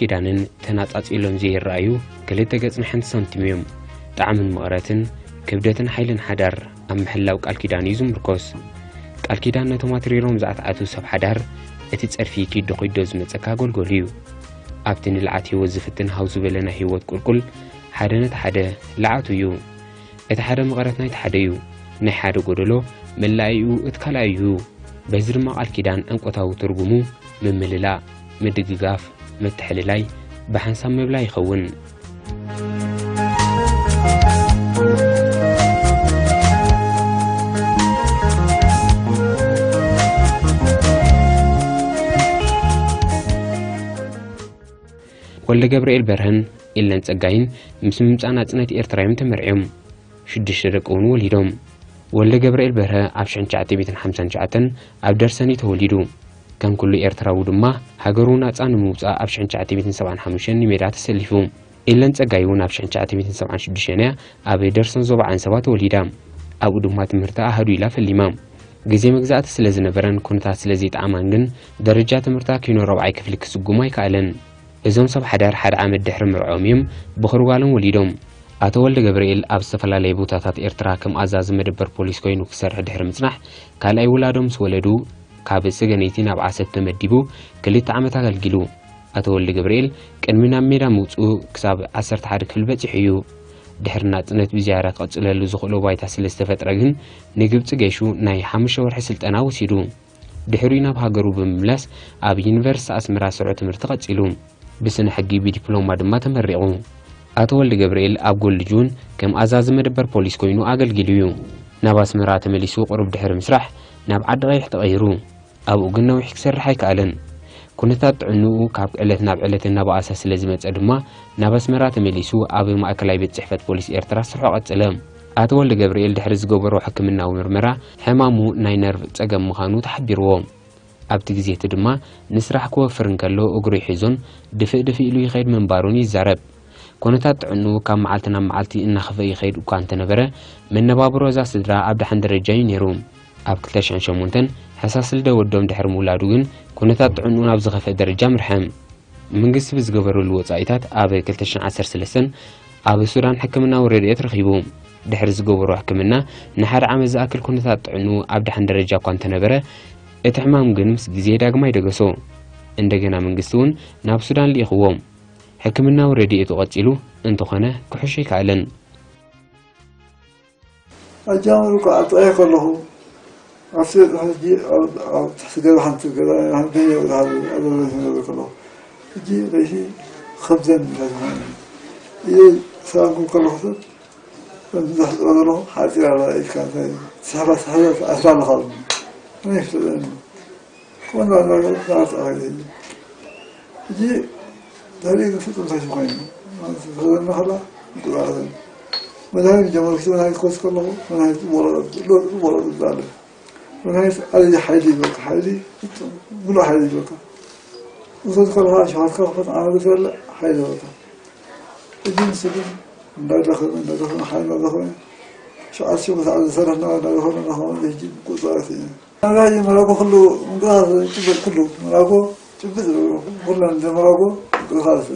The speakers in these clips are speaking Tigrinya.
ኪዳንን ተናጻጺሎም ዘይረኣዩ ክልተ ገጽ ናይ ሓንቲ ሳንቲም እዮም። ጣዕምን መቐረትን፣ ክብደትን ሓይልን ሓዳር ኣብ ምሕላው ቃል ኪዳን እዩ ዝምርኮስ። ቃል ኪዳን ነቶም ኣትሪሮም ዝኣትዓቱ ሰብ ሓዳር፣ እቲ ጸድፊ ኪዶ ኪዶ ዝመጸካ ጎልጎል እዩ። ኣብቲ ንልዓት ህይወት ዝፍትን ሃው ዝበለ ናይ ህይወት ቁልቁል፣ ሓደ ነቲ ሓደ ልዓቱ እዩ። እቲ ሓደ መቐረት ናይቲ ሓደ እዩ። ናይ ሓደ ጎደሎ መላኢኡ እቲ ካልኣይ እዩ። በዚ ድማ ቃል ኪዳን ዕምቆታዊ ትርጉሙ ምምልላእ፣ ምድግጋፍ፣ ምትሕልላይ፣ ብሓንሳብ ምብላይ ይኸውን። ወልደ ገብርኤል በርሀን ኢለን ጸጋይን ምስ ምምጻእ ናጽነት ኤርትራ እዮም ተመርዕዮም። ሽዱሽተ ደቂ እውን ወሊዶም። ወልደ ገብርኤል በርሀ ኣብ ሽሕን ትሽዓተ ሚእትን ሓምሳን ትሽዓተን ኣብ ደርሰኒ ተወሊዱ። ከም ኩሉ ኤርትራዊ ድማ ሃገሩ ናጻ ንምውጻእ ኣብ ሽሕን ትሽዓተ ሚእትን ሰብዓን ሓሙሽተን ንሜዳ ተሰሊፉ። ኢለን ጸጋይ እውን ኣብ ሽሕን ትሽዓተ ሚእትን ሰብዓን ሽዱሽተን እያ ኣብ ደርሰን ዞባ ዓንሰባ ተወሊዳ። ኣብኡ ድማ ትምህርታ ኣሃዱ ኢላ ፈሊማ። ግዜ መግዛእቲ ስለ ዝነበረን ኩነታት ስለ ዘይጠዓማን ግን ደረጃ ትምህርታ ኪኖ ራብዓይ ክፍሊ ክስጉም ኣይከኣለን። እዞም ሰብ ሓዳር ሓደ ዓመት ድሕሪ ምርዕኦም እዮም በኹሪ ጓሎም ወሊዶም። ኣቶ ወልደ ገብርኤል ኣብ ዝተፈላለየ ቦታታት ኤርትራ ከም ኣዛዚ መደበር ፖሊስ ኮይኑ ክሰርሕ ድሕሪ ምጽናሕ፣ ካልኣይ ውላዶም ምስ ወለዱ፣ ካብ ሰገነይቲ ናብ ዓሰብ ተመዲቡ ክልተ ዓመት ኣገልጊሉ። ኣቶ ወልደ ገብርኤል ቅድሚ ናብ ሜዳ ምውጽኡ ክሳብ ዓሰርተ ሓደ ክፍሊ በጺሑ እዩ። ድሕሪ ናጽነት ብዝያዳ ክቕጽለሉ ዝኽእሎ ባይታ ስለ ዝተፈጥረ ግን ንግብጺ ገይሹ ናይ ሓሙሽተ ወርሒ ስልጠና ወሲዱ። ድሕሪኡ ናብ ሃገሩ ብምምላስ ኣብ ዩኒቨርሲቲ ኣስመራ ስርዑ ትምህርቲ ቀጺሉ። ብስነ ሕጊ ብዲፕሎማ ድማ ተመሪቑ። ኣቶ ወልደ ገብርኤል ኣብ ጎልጅ እውን ከም ኣዛዚ መደበር ፖሊስ ኮይኑ ኣገልጊሉ እዩ። ናብ ኣስመራ ተመሊሱ ቁሩብ ድሕሪ ምስራሕ ናብ ዓዲ ቀይሕ ተቐይሩ። ኣብኡ ግን ነዊሕ ክሰርሕ ኣይከኣለን። ኩነታት ጥዕንኡ ካብ ዕለት ናብ ዕለት እናበኣሰ ስለ ዝመጸ ድማ ናብ ኣስመራ ተመሊሱ ኣብ ማእከላይ ቤት ጽሕፈት ፖሊስ ኤርትራ ስርሑ ቀጸለ። ኣቶ ወልደ ገብርኤል ድሕሪ ዝገበሮ ሕክምናዊ ምርመራ ሕማሙ ናይ ነርቭ ጸገም ምዃኑ ተሓቢርዎ። ኣብቲ ግዜ እቲ ድማ ንስራሕ ክወፍር እንከሎ እግሩ ሒዞን ድፍእ ድፍእ ኢሉ ይኸይድ ምንባሩን ይዛረብ። ኩነታት ጥዕንኡ ካብ መዓልቲ ናብ መዓልቲ እናኸፍአ ይኸይድ እኳ እንተነበረ፣ መነባብሮ እዛ ስድራ ኣብ ደሓን ደረጃ እዩ ነይሩ። ኣብ ክልተ ሽሕን ሸሞንተን ሕሳስ ልደ ወዶም ድሕሪ ምውላዱ ግን ኩነታት ጥዕንኡ ናብ ዝኸፍአ ደረጃ ኣምርሐ። መንግስቲ ብዝገበረሉ ወጻኢታት ኣብ ክልተ ሽሕን ዓሰርተ ሰለስተን ኣብ ሱዳን ሕክምናዊ ረድኤት ረኺቡ። ድሕሪ ዝገበሮ ሕክምና ንሓደ ዓመት ዝኣክል ኩነታት ጥዕንኡ ኣብ ደሓን ደረጃ እኳ እንተነበረ፣ እቲ ሕማም ግን ምስ ግዜ ዳግማይ ደገሶ። እንደገና መንግስቲ እውን ናብ ሱዳን ልኢኽዎ። ሕክምናዊ ረድኤቱ ቀጺሉ፣ እንተኾነ ክሕሾ ኣይከኣለን። ኣጃምሩ እኮ ኣጥዕየ ከለኹ፣ ኣብቲ ሕጂ ኣብ፣ ኣብ ትሕቲ ገዛ ሓንቲ ገዛ፣ ሓንቲ ገዛ ይወድሃሉ፣ ኣብ ገዛ ዝነበረ ከለኹ። ሕጂ ለይቲ ከብደን እንታይ ዝኾነ። እየ ሰላም ክብል ከለኹ ሰብ፣ ከምዚ ዝሕጽሮ ዘለኹ ሓጺር ኣላ ኢልካ እንታይ ስሕባ ስሕባ ትኣስራ ኣለኻ። ኣነ ይፍለጠኒ። ኮን ባንዳሎ ዳርታ ኸይደ። ሕጂ ድሕሪ ፍጹም ሰይፉ ኮይኑ። ማለት ተዘና ኸላ ምቁራረን። መድሃኒት ጀመርኩ፣ መድሃኒት ክወስድ ከለኹ፣ መድሃኒት ጽቡቕ ለውጢ፣ ለውጢ ጽቡቕ ለውጢ ኣሎ። መድሃኒት ኣዝዩ ሓይሊ ይበካ፣ ሓይሊ፣ ምሉእ ሓይሊ ይበካ። ውሰድ ከለኻ፣ ሸፋትካ ክፈት፣ ዓመት ዝበልዕ ሓይሊ ይበካ። ሕጂ ንሱ ግን እንዳደኸመ፣ እንዳደኸመ፣ ሓይሊ እንዳደኸመ፣ ሸውዓተ ሽሞንተ ሰዓት ዝሰርሕ እናበለ እንዳደኸመ፣ እናኸመ፣ ሕጂ ምቁጽጻር ኣእትዩ። መራጎ፣ መራጎ ኩሉ ምንቅስቃስ ጭብጥ፣ ኩሉ መራጎ ጭብጥ፣ ኩሉ እንደ መራጎ ምንቅስቃስ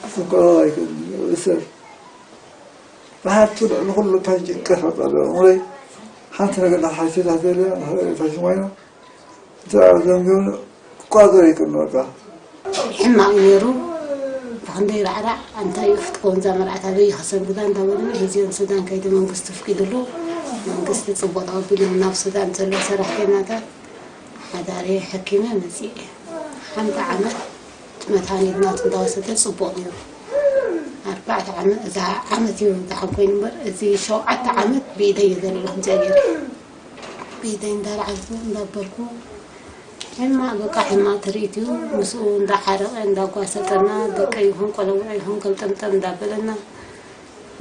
እሱ ቀላል ኣይኮን። እሰር ብሓቱ ልዕሊ ኩሉ እንታይ ጭንቀት ፈጠረ እምበይ፣ ሓንቲ ነገር እንዳሓሰብካ ተዘለለ፣ እንታይ ሽማይና፣ እንታይ ኣብ ዘንጊኑ ክቋጸር ይቅን በቃ። ሕማቕ እዩ ነይሩ። ብኽንደይ ራዕራዕ፣ እንታይ እዩ ክትከውን እዛ መርዓት፣ ኣበይ ከሰንብዳ እንዳበሉኒ፣ ሒዝዮን ሱዳን ከይደ መንግስቲ ኣፍቂድሉ፣ መንግስቲ ጽቡቕ ተቐቢሉ ናብ ሱዳን ዘሎ ሰራሕተኛታት ሓዳሪ ሓኪመ መጺኤ። ሓንቲ ዓመት መድሃኒት ናቱ እንዳወሰደ ጽቡቕ ነይሩ። ኣርባዕተ ዓመት፣ እዛ ዓመት እዩ ደሓን ኮይኑ እምበር፣ እዚ ሸውዓተ ዓመት ብኢደይ እየ ዘለኹ፣ እግዚኣብሔር። ብኢደይ እንዳረዓድኩ እንዳበልኩ፣ ሕማቕ በቃ ሕማቕ ትርኢት እዩ። ምስኡ እንዳሓረቐ እንዳጓሰጠና፣ ደቀይ ይኹን ቆለውዐ ይኹን ገልጠምጠም እንዳበለና፣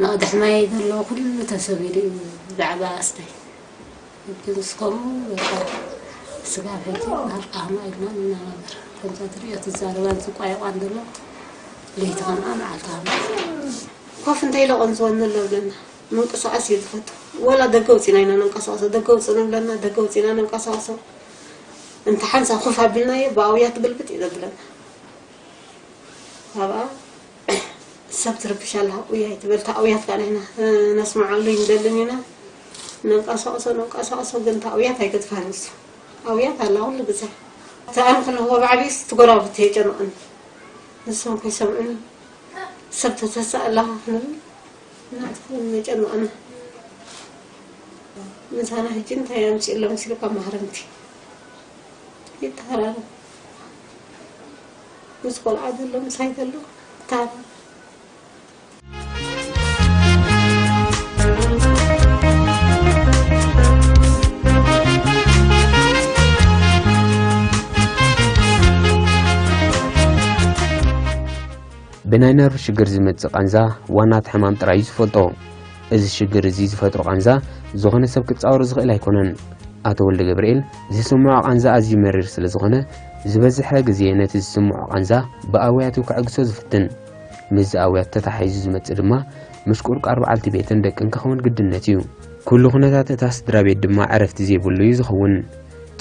መቕድሕ ማይ ዘሎ ኩሉ ተሰቢሩ እዩ ብዛዕባ ኣስታይ። ሕጂ ምስ ከምኡ በቃ ስጋብ ሕጂ ናርቃ ሃማ ኢልና ንነባበር። ከምዛ ትርእዮ ትዛረባን ዝቋየቋን ዘሎ ለይቲ ከምኣ መዓልቲ ሃማ። ኮፍ እንተ ኢለ ቆንዝወኒ ኣሎ ብለና። ምንቅስቓስ እዩ ዝፈቱ። ወላ ደገ ውፂና ኢና ነንቀሳቕሶ፣ ደገ ውፅእ ንብለና፣ ደገ ውፂና ነንቀሳቕሶ። እንተ ሓንሳ ኮፍ ኣቢልናዮ ብኣውያ ትግልብጥ እዩ ዘብለና። ካብኣ ሰብ ትርብሽ ኣለኻ፣ ኡይ ኣይትበል፣ እታ ኣውያት ከኣ ንሕና ነስምዓሉ ኣይንደልን ኢና። ነንቀሳቕሶ፣ ነንቀሳቕሶ፣ ግን እታ ኣውያት ኣይገድፋን እሱ። ኣውያት ኣላ ኩሉ ግዜ። እታ ኣነ ክልህቦ ባዕለይስ እቲ ጎረባብቲ የጨንቐኒ። ንሶም ከይሰምዑኒ ሰብ ተተስእ ኣለኻ ክንብል ናትኩም የጨንቐኒ። ምሳና ሕጂ እንታይ ኣምጺእሎም ሲሉ ካብ ማህረምቲ ይተሃራረብ። ምስ ቆልዓ ዘሎ ምሳይ ዘሎ ይተሃራረብ። ብናይ ነርቭ ሽግር ዝመጽእ ቃንዛ ዋና እቲ ሕማም ጥራይ እዩ ዝፈልጦ። እዚ ሽግር እዚ ዝፈጥሮ ቃንዛ ዝኾነ ሰብ ክጻወሮ ዝኽእል ኣይኮነን። ኣቶ ወልደገብርኤል ዝስምዖ ቃንዛ ኣዝዩ መሪር ስለ ዝኾነ ዝበዝሐ ግዜ ነቲ ዝስምዖ ቃንዛ ብኣውያቱ ከዕግሶ ዝፍትን። ምስዚ ኣውያት ተተሓሒዙ ዝመጽእ ድማ ምሽቁርቃር በዓልቲ ቤትን ደቅን ክኸውን ግድነት እዩ። ኩሉ ኩነታት እታ ስድራ ቤት ድማ ዕረፍቲ ዘይብሉ እዩ ዝኸውን።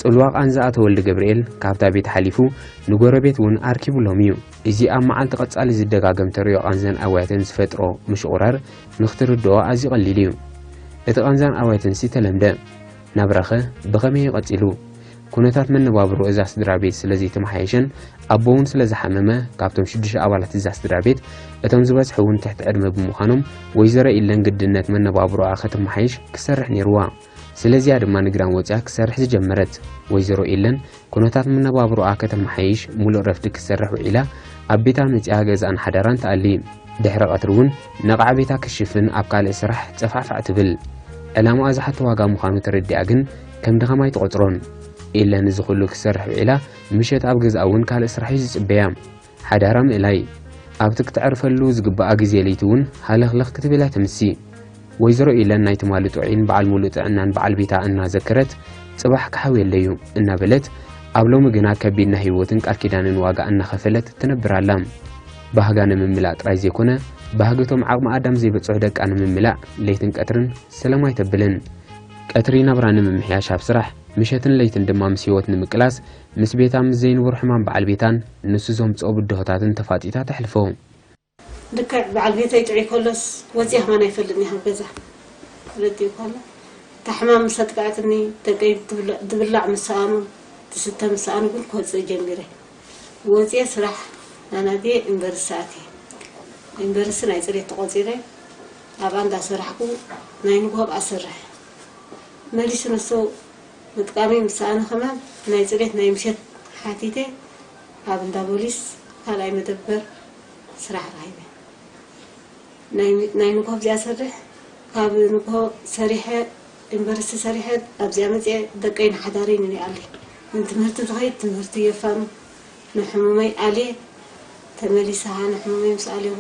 ጽልዋ ቃንዛ ኣቶ ወልደገብርኤል ካብታ ቤት ሓሊፉ ንጎረቤት እውን ኣርኪቡሎም እዩ። እዚ ኣብ መዓልቲ ቀጻሊ ዝደጋገም ተርእዮ ቃንዛን ኣውያትን ዝፈጥሮ ምሽቑራር ንኽትርድኦ ኣዝዩ ቀሊል እዩ። እቲ ቃንዛን ኣውያትንሲ ተለምደ። ናብራኸ ብኸመይ እዩ ቀጺሉ? ኩነታት መነባብሮ እዛ ስድራ ቤት ስለ ዘይተመሓየሸን ኣቦ እውን ስለ ዝሓመመ ካብቶም ሽዱሽተ ኣባላት እዛ ስድራ ቤት እቶም ዝበዝሑ እውን ትሕቲ ዕድመ ብምዃኖም ወይዘሮ ኢለን ግድነት መነባብሮኣ ከተመሓይሽ ክትሰርሕ ነይርዋ። ስለዚያ ድማ ንግራን ወጺኣ ክትሰርሕ ዝጀመረት። ወይዘሮ ኢለን ኩነታት መነባብሮኣ ከተመሓይሽ ሙሉእ ረፍዲ ክትሰርሕ ውዒላ ኣብ ቤታ መጺኣ ገዛን ሓዳራን ትኣሊ። ድሕሪ ቀትሪ እውን ነቓዕ ቤታ ክትሽፍን ኣብ ካልእ ስራሕ ጸፋዕፋዕ ትብል። ዕላማኣ ዝሓቶ ዋጋ ምዃኑ ተረዲኣ ግን ከም ድኻም ኣይትቖጽሮን። ኢለን እዚ ኩሉ ክትሰርሕ ውዒላ ምሸት ኣብ ገዝኣ እውን ካልእ ስራሕ እዩ ዝጽበያ። ሓዳራ ምእላይ። ኣብቲ ክተዕርፈሉ ዝግብኣ ግዜ ለይቲ እውን ሃለኽለኽ ክትብል ኣይተምሲ። ወይዘሮ ኢለን ናይ ትማሊ ጥዑይን በዓል ሙሉእ ጥዕናን በዓል ቤታ እናዘከረት ጽባሕ ክሓውየለዩ እናበለት ኣብ ሎሚ ግና ከቢድ ናይ ህይወትን ቃል ኪዳንን ዋጋ እናኸፈለት ትነብር ኣላ። ባህጋ ንምምላእ ጥራይ ዘይኮነ ባህግቶም ዓቕሚ ኣዳም ዘይበጽሑ ደቃ ንምምላእ ለይትን ቀትርን ሰላም ኣይተብልን። ቀትሪ ናብራ ንምምሕያሽ ኣብ ስራሕ፣ ምሸትን ለይትን ድማ ምስ ህይወት ንምቅላስ ምስ ቤታ ምስ ዘይንቡር ሕማም በዓል ቤታን ንሱ ዘምጽኦ ብድሆታትን ተፋጢጣ ተሕልፎ። ልክዕ በዓል ቤተይ ጥዑይ ከሎስ ወጺኣ ከማን ኣይፈልጥን እየ ካብ ገዛ። ተረዲኡ ከሎ እታ ሕማም ምስ ኣጥቅዐትኒ ደቀይ ዝብላዕ ምስ ሰኣኑ ዝስተ ምስ ሰኣኑ ግን ክወጽእ ጀሚረ። ወጺኤ ስራሕ ኣናድየ ዩኒቨርሲቲ ኣትየ። ዩኒቨርሲቲ ናይ ጽሬት ተቖጺረ ኣብኣ እንዳሰራሕኩ ናይ ንግሆ ኣብኣ እሰርሕ። መሊሱ ንሱ ምጥቃመይ ምስ ሰኣነ ከማን ናይ ጽሬት ናይ ምሸት ሓቲተ ኣብ እንዳ ቦሊስ ካልኣይ መደበር ስራሕ ረኺበ። ናይ ንግሆ ኣብዚኣ ሰርሕ፣ ካብ ንግሆ ሰሪሐ ዩኒቨርሲቲ ሰሪሐ ኣብዚኣ መፅየ ደቀይ ንሓዳረይ ንሪኣለይ ንትምህርቲ ዝኸይድ ትምህርቲ የፋኑ ንሕሙመይ ኣልየ ተመሊሰ ኸዓ ንሕሙመይ ምስ ኣለኹ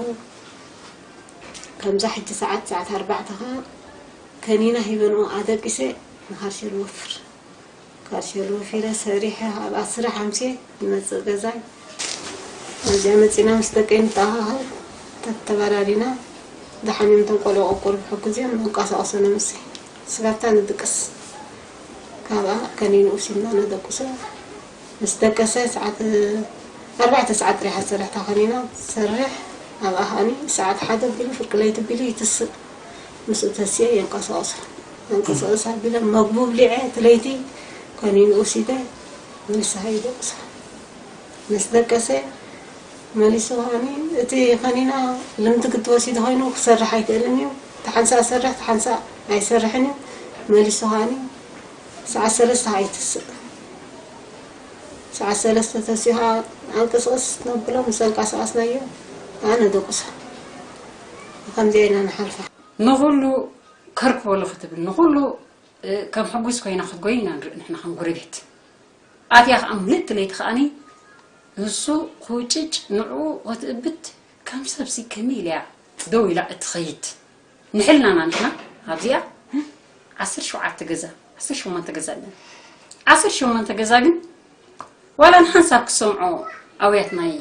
ከምዛ ሕጂ ሰዓት ሰዓት ኣርባዕተ ኸዓ ከኒና ሂበንኦ ኣደቂሰ ንኻርሸ ልወፍር። ካርሸ ልወፊረ ሰሪሐ ኣብኣ ስራሕ ኣምስየ ዝመፅእ ገዛይ ኣብዚኣ መፂና ምስ ደቀይ ንተኣኻኸብ ተተባዳዲና ደሓን እዮም እቶም ቆልዑ ቆቆር ብሕጉዝዮም ንንቀሳቐሶ ነምሲ ስጋታ ንድቅስ ካብኣ ከኒንኡ ሲልና ነደቅሶ ምስ ደቀሰ ሰዓት ኣርባዕተ ሰዓት ጥሪሓ ዝሰርሕ እታ ከኒና ትሰርሕ ኣብኣ ከኣኒ ሰዓት ሓደ ቢሉ ፍርቂ ለይቲ ቢሉ ይትስእ ምስኡ ተሲኤ የንቀሳቕሶ ኣንቀሳቕስ ኣቢለ መግቡ ብሊዐ እቲ ለይቲ ከኒንኡ ሲተ ንስሓ ይደቅሶ ምስ ደቀሰ መሊሱ ከዓኒ እቲ ከኒና ልምዲ ክትወሲድ ኮይኑ ክሰርሕ ኣይክእልን እዩ። እቲ ሓንሳእ ሰርሕ እቲ ሓንሳእ ኣይሰርሕን እዩ። መሊሱ ከዓኒ ሰዓት ሰለስተ ከዓ ይትስእ። ሰዓት ሰለስተ ተሲኡ ከዓ ኣንቅስቕስ ነብሎ ምስ ኣንቀሳቐስናዮ ከዓ ነደቁሶ። ከምዚኣ ኢና ንሓልፋ። ንኹሉ ከርክበሉ ክትብል ንኹሉ ከም ሕጉስ ኮይና ክትጎይ ኢና ንርኢ ንሕና ከም ጎረቤት። ኣትያ ከዓ ምልእቲ ለይቲ ከዓኒ ንሱ ክውጭጭ ንዕኡ ክትእብት ከም ሰብሲ ከመይ ኢላ እያ ደው ኢላ እትኸይድ ንሕልናና ንሕና ኣብዚኣ ዓሰርተ ሸውዓተ ገዛ ዓሰርተ ሸሞንተ ገዛ ኣለና ዓሰርተ ሸሞንተ ገዛ ግን ዋላ ንሓንሳብ ክሰምዖ ኣውያት ናይ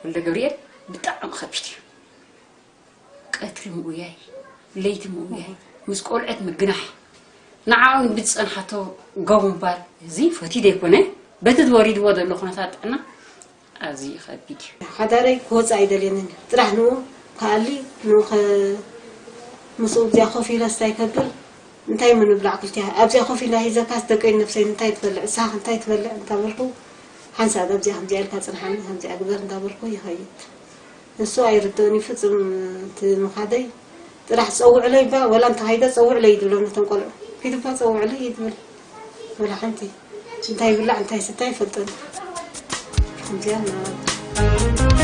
ወልደ ገብርኤል ብጣዕሚ ከቢድ እዩ ቀትሪ ምውያይ ለይቲ ምውያይ ምስ ቆልዑት ምግናሕ ንዓኡ ብዝጸንሓቶ ገቡ ምባል እዚ ፈትዩ ዘይኮነ በቲ ወሪድዎ ዘሎ ኩነታት ጥዕና ኣዝዩ ከቢድ እዩ። ሓዳረይ ክወፅእ ኣይደልየንን እዩ። ጥራሕ ንኡ ክኣሊ፣ ንኡ ከ-፣ ምስኡ ኣብዚኣ ኮፍ ኢለ ስታይ ከብል፣ እንታይ ምንብላዕ ክልቲኣ ኣብዚኣ ኮፍ ኢላ ሒዘካስ ደቀይ ነብሰይ እንታይ ትበልዕ፣ ንስኻ እንታይ ትበልዕ እንዳበልኩ፣ ሓንሳእ ኣብዚኣ ከምዚኣ ኢልካ ፅንሓኒ፣ ከምዚኣ ግበር እንዳበልኩ ይኸይድ። ንሱ ኣይርድእን እዩ ፍጹም። እቲ ምኻደይ ጥራሕ ጸውዕለይ እባ፣ ወላ እንተኸይደ ጸውዕለይ እዩ ዝብሎም ነቶም ቆልዑ። ኪድ እባ ጸውዕለይ እዩ ዝብል። ወላ ሓንቲ እንታይ ይብላዕ እንታይ ይስታይ ኣይፈልጥን። ከምዚኣ እናበሉ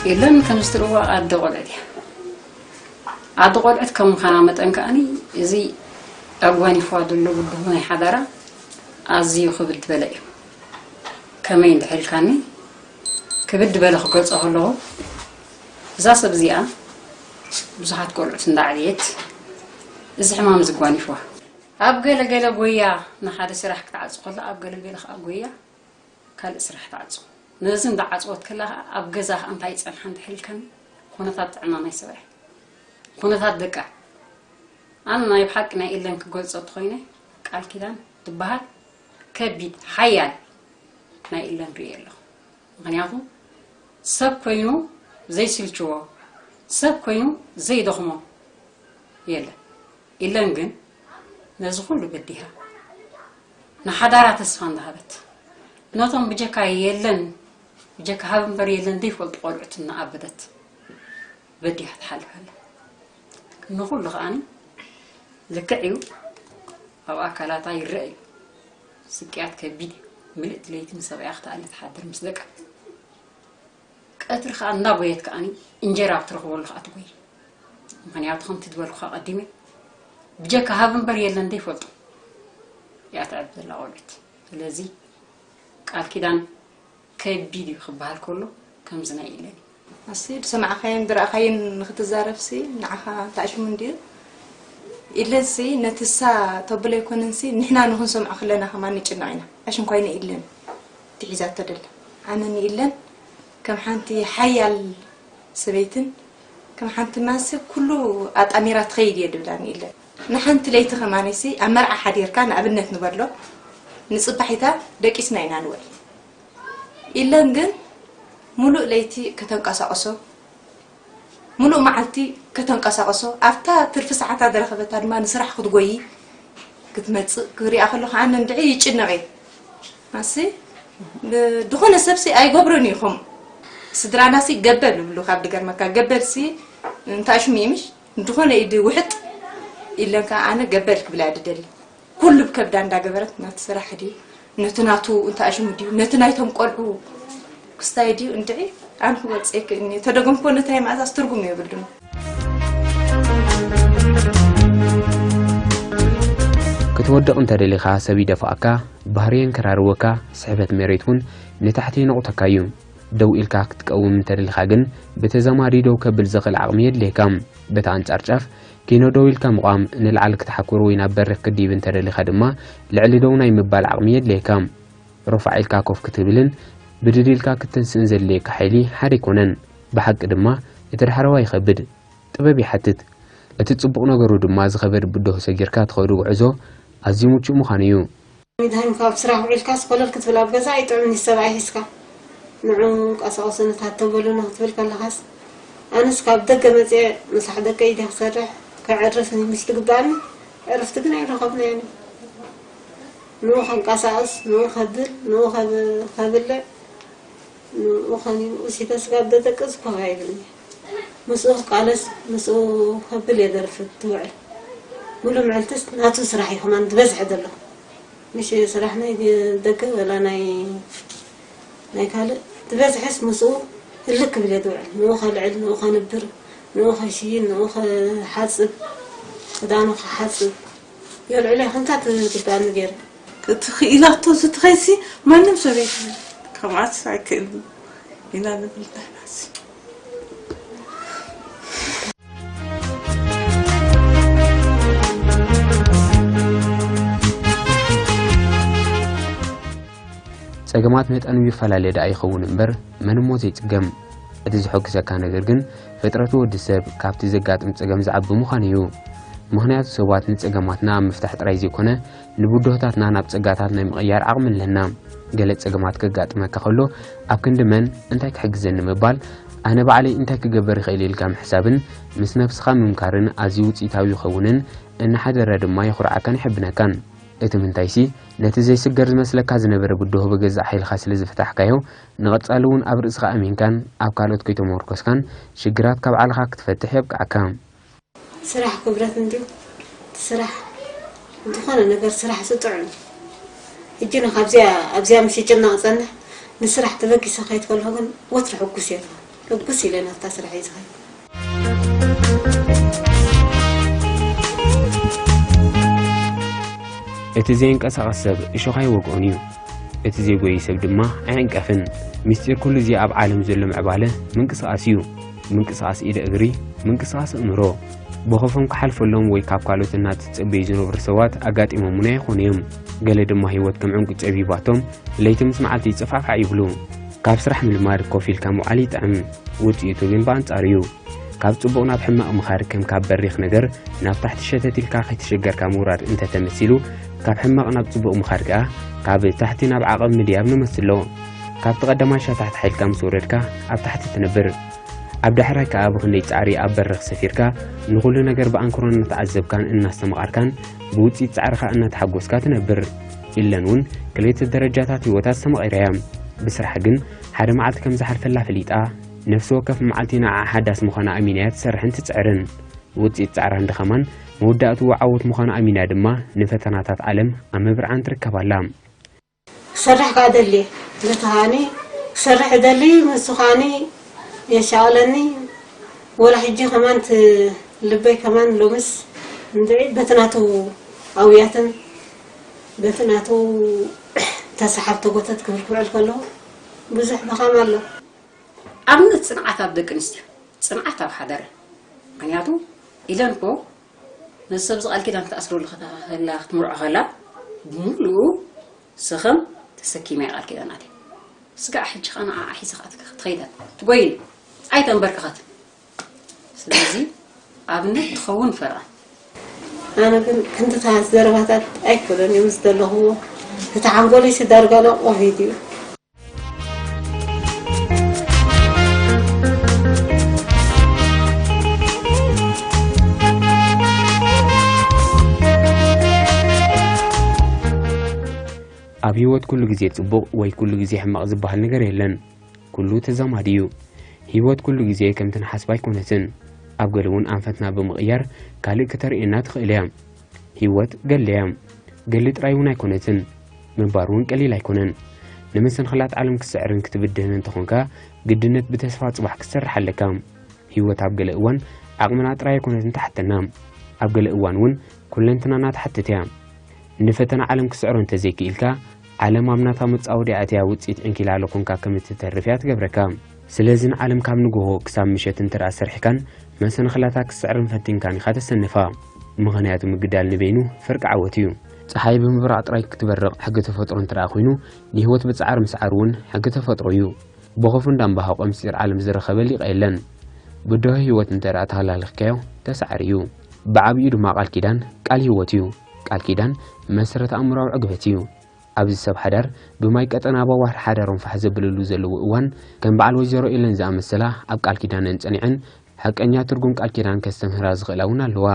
የለን። ከም ዝትርእዋ ኣደ ቆልዑት እያ። ኣደ ቆልዑት ከም ምዃና መጠን ከኣኒ፣ እዚ ኣጓኒፍዋ ዘሎ ብድሆ ናይ ሓዳራ ኣዝዩ ክብድ በለ እዩ። ከመይ እንድሕር ኢልካኒ፣ ክብድ በለ ክገልጾ ከለኹ፣ እዛ ሰብ እዚኣ ብዙሓት ቆልዑት እንዳዕብየት፣ እዚ ሕማም እዚ ጓኒፍዋ። ኣብ ገለ ገለ ጎያ ንሓደ ስራሕ ክትዓጹ ከላ፣ ኣብ ገለ ገለ ከኣ ጎያ ካልእ ስራሕ ትዓጹ። ነዚ እንዳዓጸወት ከላ ከኣ ኣብ ገዛ ከኣ እንታይ ይጸንሓ እንድሕር ኢልካኒ፣ ኩነታት ጥዕና ናይ ሰብኣይ፣ ኩነታት ደቃ። ኣነ ናይ ብሓቂ ናይ ኢለን ክገልጾ እንተኾይነ፣ ቃል ኪዳን ትበሃል ከቢድ ሓያል ናይ ኢለን ርእየ ኣለኹ። ምኽንያቱ ሰብ ኮይኑ ዘይስልችዎ፣ ሰብ ኮይኑ ዘይደኽሞ የለን። ኢለን ግን ነዚ ኩሉ በዲሃ ንሓዳራ ተስፋ እንዳሃበት፣ ነቶም ብጀካ የለን፣ ብጀካ ሃብ እምበር የለን ዘይፈልጡ ቆልዑት እናኣበደት በዲሃ ትሓልፍ ኣላ። ንኹሉ ከኣኒ ልክዕ እዩ፣ ኣብ ኣካላታ ይረአ እዩ። ስቅያት ከቢድ እዩ። ምልእቲ ለይቲ ንሰብኣያ ክትኣሊ ትሓድር ምስ ደቃ። ቀትሪ ከኣ እንዳጎየት ከኣኒ እንጀራ ኣብ ትረኽበሉ ከኣ ትጎይ። ምኽንያቱ ከምቲ ዝበልኩኻ ቀዲመ፣ ብጀካ ሃብ እምበር የለን ዘይፈልጡ እያ ትዕብ ዘላ ቆልዑት። ስለዚ ቃል ኪዳን ከቢድ እዩ ክበሃል ከሎ ከምዚ ናይ ኢለን እዩ። ኣሲ ዝሰማዕካዮን ዝረኣኻዮን ንክትዛረብሲ ንዓኻ ተኣሽሙ እንድዩ። ኢለንሲ ነቲ እሳ ተብሎ ኣይኮነንሲ ንሕና ንክንሰምዖ ከለና ከማን ንጭነቕ ኢና። ኣሽንኳይነ ኢለን ትሒዛቶ ደላ። ኣነ ንኢለን ከም ሓንቲ ሓያል ሰበይትን ከም ሓንቲ ማንሲ ኩሉ ኣጣሚራ ትኸይድ እየ ድብላ ንኢለን። ንሓንቲ ለይቲ ከማንሲ ኣብ መርዓ ሓዲርካ ንኣብነት ንበሎ ንጽባሒታ ደቂስና ኢና ንበል። ኢለን ግን ሙሉእ ለይቲ ከተንቀሳቕሶ፣ ሙሉእ መዓልቲ ከተንቀሳቕሶ፣ ኣብታ ትርፊ ሰዓታ ዝረኸበታ ድማ ንስራሕ ክትጎይ ክትመጽእ ክሪኣ ከለኹ ኣነ እንድዒ ይጭነቕ እየ። ኣሲ፣ ብ-፣ ዝኾነ ሰብሲ ኣይገብሮን እዩ ከምኡ። ስድራናሲ ገበል ይብሉ፣ ካብ ድገርመካ ገበልሲ እንታሽሙ ይምሽ፣ ዝኾነ ኢድ ውሕጥ ኢለን ከኣ ኣነ ገበል ክብላ ድደሊ። ኩሉ ብከብዳ እንዳገበረት ናቲ ስራሕ ድዩ፣ ነቲ ናቱ እንተ ኣሽሙ ድዩ፣ ነቲ ናይቶም ቆልዑ ክስታይ ድዩ፣ እንድዒ ኣነ ክገልጸ ይክእልኒ። ተደገምኩዎ ነታይ መኣዛስ ትርጉም የብሉን። ክትወድቕ እንተ ደሊኻ ሰብ ይደፍኣካ፣ ባህሪ የንከራርወካ፣ ስሕበት መሬት እውን ንታሕቲ ይነቑተካ እዩ። ደው ኢልካ ክትቀውም እንተ ደሊኻ ግን ብተዛማዲ ደው ከብል ዝኽእል ዓቕሚ የድልየካ። በቲ ኣንጻር ጫፍ ኪኖ ደው ኢልካ ምቋም፣ ንላዕሊ ክትሓኩር ወይ ናብ በሪኽ ክትድይብ እንተ ደሊኻ ድማ ልዕሊ ደው ናይ ምባል ዓቕሚ የድልየካ። ሮፋዕ ኢልካ ኮፍ ክትብልን ብድድ ኢልካ ክትንስእን ዘድልየካ ሓይሊ ሓደ ኣይኮነን። ብሓቂ ድማ እቲ ዳሕረዋይ ይኸብድ። ጥበብ ይሓትት። እቲ ጽቡቕ ነገሩ ድማ ዝኸበድ ብድሆ ሰጊርካ ትኸዶ ጉዕዞ ኣዝዩ ምቹእ ምዃኑ እዩ። መድሃኒት ካብ ስራሕ ውዒልካስ ኮለል ክትብል ኣብ ገዛ ኣይጥዕምን እዩ ሰብኣይ ሒዝካ። ንዑ ቀሳቕሱ ንታተበሉና ክትብል ከለኻስ፣ ኣነስ ካብ ደገ መጽየ ምሳሕ ደቀይ ድየ ክሰርሕ፣ ከዕርፍ ምስ ዝግባኣኒ፣ ዕርፍቲ ግን ኣይረኸብናዮን። ንኡ ከንቀሳቕስ፣ ንኡ ከብል፣ ንኡ ከብ-፣ ከብልዕ፣ ንኡ ከኒንኡ ሲተ ስጋብ ደደቅስ ኮፍ ኣይብልን እየ። ምስኡ ክቃለስ፣ ምስኡ ከብል እየ ደርፊ ትውዕል። ሙሉ ምዕልትስ ናቱ ስራሕ እዩ ከማን ዝበዝሐ ዘሎ። ምሽ ስራሕ ናይ ደገ ወላ ናይ፣ ናይ ካልእ ዝበዝሐስ ምስኡ ህልክ ክብል እየ ዝውዕል። ንኡ ከልዕል፣ ንኡ ከንብር፣ ንኡ ከሽይን፣ ንኡ ከሓጽብ፣ ክዳኑ ከሓጽብ። የልዕሎ ከምታ ትግባኒ ገይሩ። እቲ ክኢላቶ ዝትኸይሲ ማንም ሰብ ኣይክእል። ከምኣስ ኣይክእልን ኢና ንብል ንሕናስ። ጸገማት መጠኑ ይፈላለ ደኣ ይኸውን እምበር፣ መን እሞ ዘይጽገም? እቲ ዝሐጉሰካ ነገር ግን ፍጥረት ወዲ ሰብ ካብቲ ዘጋጥም ጸገም ዝዓቢ ምዃኑ እዩ። ምኽንያቱ ሰባት ንጸገማትና ኣብ ምፍታሕ ጥራይ ዘይኮነ ንብድሆታትና ናብ ጸጋታት ናይ ምቕያር ዓቕሚ ኣለና። ገለ ጸገማት ከጋጥመካ ከሎ ኣብ ክንዲ መን እንታይ ክሕግዘኒ ምባል ኣነ ባዕለይ እንታይ ክገብር ይኽእል ኢልካ ምሕሳብን ምስ ነብስኻ ምምካርን ኣዝዩ ውጽኢታዊ ይኸውንን እናሓደረ ድማ የኹርዓካን የሐብነካን። እቲ ምንታይሲ ነቲ ዘይስገር ዝመስለካ ዝነበረ ብድሆ ብገዛእ ሓይልኻ ስለ ዝፈታሕካዮ ንቐጻሊ እውን ኣብ ርእስኻ ኣሚንካን ኣብ ካልኦት ከይተመርኮስካን ሽግራት ካብ ዓልኻ ክትፈትሕ የብቅዓካ። ስራሕ ክብረት እንድዩ። እቲ ስራሕ ዝኾነ ነገር ስራሕ ስጥዑም ሕጂ ንካብዚኣ ኣብዚኣ ምሽ ጭና ክጸንሕ ንስራሕ ተበጊሰ ከይድ ከለኹ ግን ወትሪ ሕጉስ እየ ትኾን ሕጉስ ኢለ ናብታ ስራሕ እዩ ዝኸይድ። እቲ ዘየንቀሳቐስ ሰብ እሾኽ ኣይወግኦን እዩ። እቲ ዘይጎይ ሰብ ድማ ኣይዕንቀፍን። ምስጢር ኩሉ እዚ ኣብ ዓለም ዘሎ ምዕባለ ምንቅስቓስ እዩ። ምንቅስቓስ ኢደ እግሪ፣ ምንቅስቓስ እምሮ። ብኸፎም ክሓልፈሎም ወይ ካብ ካልኦት እናተጸበዩ ዝነብሩ ሰባት ኣጋጢሞምና ይኾኑ እዮም። ገለ ድማ ህይወት ከም ዕንቁ ጸቢባቶም ለይቲ ምስ መዓልቲ ይጽፋዕፋዕ ይብሉ። ካብ ስራሕ ምልማድ ኮፍ ኢልካ ምውዓል ይጥዕም። ውጽኢቱ ግን ብኣንጻሩ እዩ። ካብ ጽቡቕ ናብ ሕማቕ ምኻድ ከም ካብ በሪኽ ነገር ናብ ታሕቲ ሸተት ኢልካ ከይተሸገርካ ምውራድ እንተተመሲሉ፣ ካብ ሕማቕ ናብ ጽቡቕ ምኻድ ከኣ ካብ ታሕቲ ናብ ዓቐብ ምድያብ ንመስሎ። ካብቲ ቀዳማይ ሸታሕታሕ ኢልካ ምስ ወረድካ ኣብ ታሕቲ ትነብር። ኣብ ዳሕራይ ከኣ ብኽንደይ ጻዕሪ ኣብ በርኽ ሰፊርካ ንኹሉ ነገር ብኣንክሮ እናተዓዘብካን እናስተማቐርካን ብውጽኢት ጻዕርኻ እናተሓጎስካ ትነብር። ኢለን እውን ክልተ ደረጃታት ህይወታ ኣስተማቒራ እያ። ብስራሕ ግን ሓደ መዓልቲ ከም ዝሓልፈላ ፈሊጣ፣ ነፍሲ ወከፍ መዓልቲ ንዓኣ ሓዳስ ምዃና ኣሚና እያ ትሰርሕን ትጽዕርን። ውጽኢት ጻዕራን ድኻማን መወዳእትኡ ዓወት ምዃኑ ኣሚና ድማ ንፈተናታት ዓለም ኣብ ምብርዓን ትርከብ ኣላ። ክሰርሕ ከዓ ደሊ ነቲ ከዓኒ ክሰርሕ ደሊ ንሱ ከዓኒ የሻቕለኒ። ወላ ሕጂ ከማን ት- ልበይ ከማን ሎምስ እንድዒ በቲ ናቱ ኣውያትን በቲ ናቱ ተሰሓብ ተጎተት ክብል ክውዕል ከለኹ ብዙሕ ድኻም ኣሎ። ኣብነት ፅንዓት ኣብ ደቂ ኣንስትዮ ፅንዓት ኣብ ሓደረ። ምክንያቱ ኢለን ኮ ነዚ ሰብ ዝቃል ኪዳን ክትኣስረሉ ከላ ክትምርዖ ከላ ብምሉኡ ስኽም ተሰኪመ ቃል ኪዳን ኣትያ ስጋዕ ሕጂ ከኣ ንዓኣ ሒዘ ከኣ ትኸይዳት ትጎይን ኣይተንበርከኸትን። ስለዚ ኣብነት ትኸውን ፈርዖን። ኣነ ግን ክንድታት ዘረባታት ኣይክእሎን እዮም ምስ ዘለኹዎ እቲ ሓንጎለይ ስዳርጋ ነቑሒት እዩ። ኣብ ህይወት ኩሉ ግዜ ጽቡቕ ወይ ኩሉ ግዜ ሕማቕ ዝበሃል ነገር የለን። ኩሉ ተዛማዲ እዩ። ህይወት ኩሉ ግዜ ከምቲ ንሓስባ ኣይኮነትን። ኣብ ገለ እውን ኣንፈትና ብምቕያር ካልእ ክተርእየና ትኽእል እያ። ህይወት ገለ እያ። ገለ ጥራይ እውን ኣይኮነትን። ምንባር እውን ቀሊል ኣይኮነን። ንመሰንኽላት ዓለም ክትስዕርን ክትብድህን እንተኾንካ ግድነት ብተስፋ ጽባሕ ክትሰርሕ ኣለካ። ህይወት ኣብ ገለ እዋን ዓቕምና ጥራይ ኣይኮነትን ትሓተና። ኣብ ገለ እዋን እውን ኩለንትናና ትሓትት እያ። ንፈተና ዓለም ክስዕሮ እንተዘይክኢልካ ዓለም ኣብ ናታ መጻወዲ ኣእትያ ውጽኢት ዕንኪላሎ ኮንካ ከም እትተርፍ እያ ትገብረካ። ስለዚ ንዓለም ካብ ንግሆ ክሳብ ምሸት እንተ ደኣ ሰርሒካን መሰናኽላታ ክትስዕርን ፈቲንካን ኢኻ ተሰንፋ። ምኽንያቱ ምግዳል ንበይኑ ፍርቂ ዓወት እዩ። ጸሓይ ብምብራቕ ጥራይ ክትበርቕ ሕጊ ተፈጥሮ እንተ ደኣ ኮይኑ ንህይወት ብጻዕሪ ምስዓር እውን ሕጊ ተፈጥሮ እዩ። ብኸፉ እንዳንባሃቖ ምስጢር ዓለም ዝረኸበ ሊቕ የለን። ብድሆ ህይወት እንተ ደኣ ተሃላሊኽካዮ ተሳዕር እዩ። ብዓብዩ ድማ ቃል ኪዳን ቃል ህይወት እዩ። ቃል ኪዳን መሰረት ኣእምሮኣዊ ዕግበት እዩ። ኣብዚ ሰብ ሓዳር ብማይ ቀጠን ኣባዋህር ሓዳሮም ፋሕ ዘብልሉ ዘለዉ እዋን ከም በዓል ወይዘሮ ኤለን ዝኣመሰላ ኣብ ቃል ኪዳነን ጸኒዐን ሓቀኛ ትርጉም ቃል ኪዳን ከስተምህራ ዝኽእላ እውን ኣለዋ።